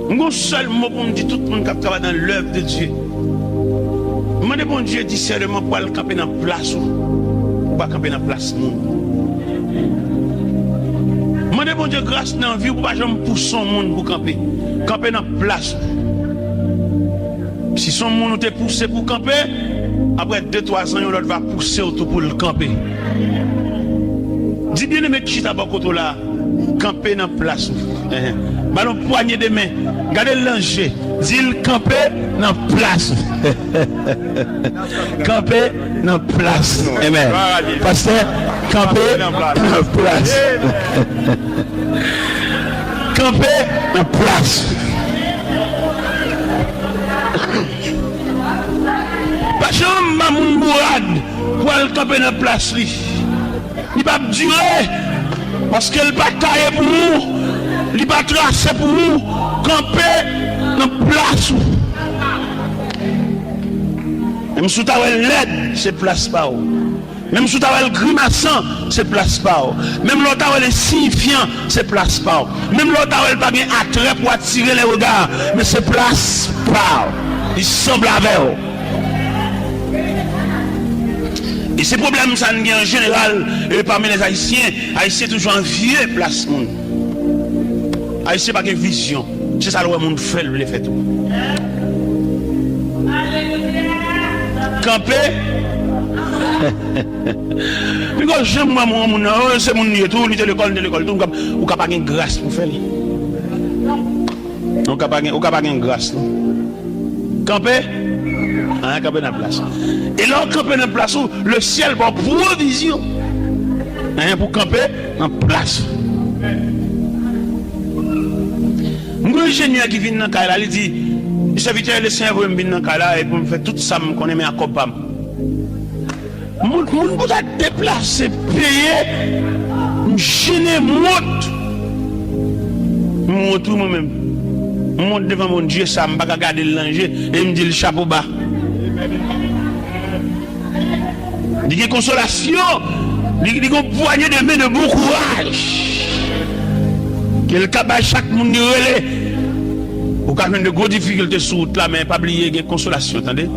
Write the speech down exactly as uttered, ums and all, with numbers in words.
M gon sèl mo pou m di tout moun k ap travay nan lèv de Dye. Mande Bondye disèneman pou al kanpe nan plas ou, pou pa kanpe nan plas moun. Mande Bondye gras nan vi w pou pa janm pouse yon moun pou kanpe. Kanpe nan plas ou. Si se yon moun ou te pouse pou kanpe, apre de twa zan, yon lòt va pouse w tou pou l kanpe. Di byeneme ki chita bò kote w la, kanpe nan plas ou. Ba l yon pwanye de men. Gade l nan je. Di l kanpe nan plas ou. Kanpe nan plas ou. Amen. Pastè, kanpe nan plas ou. Kanpe nan plas ou. Pa janm ba moun bourad pou al kanpe nan plas li. Li p ap dire, paske l pa taye pou ou, li pa trase pou ou. Kanpe nan plas ou. Menm si w ta wè l lèd, se plas pa w. Menm si w ta wè l grimasan, se plas pa w. Menm lè w ta wè l ensiyifyan, se plas pa w. Menm lè w ta wè l pa gen atrè pou atire lè rega, men se plas pa w. Li sanble avè w. E se pwoblèm sa n gen an jeneral, e pami lèzayisyen. Ayisyen toujou anvye plas moun. Ayisyen pa gen vizyon. Se sa l wè moun fè, l vle fè tou. Kanpe. Piga w janm wè moun, moun nan, oh, se moun li ye tou, li te lekòl, li te lekòl tou, ou ka, ou ka pa gen gras pou fè l. Ou ka pa gen, ou ka pa gen gras, non. Kanpe. Anyen, kanpe nan plas ou. E lè w kanpe nan plas ou, le syèl ba w pwovizyon. Anyen pou kanpe nan plas ou. M gen enjenyè ki vin nan kay la, li di, sèvitè, Lesenyè voye m vin nan kay la, e pou m fè tout sa m konnen, men ak kòb pa m. Moun, moun pou ta deplase, peye, m jennen, m wont. M wont wi mwen menm. M wont devan Bondye sa, m pa ka gade l nan je, e m di l chapo ba. Li gen konsolasyon, li, li gen pwanye de men de bon kouraj. Ke l ka bay chak moun li rele. Ou ka jwenn de gwo difikilte sou wout la, men pa bliye gen konsolasyon, tande.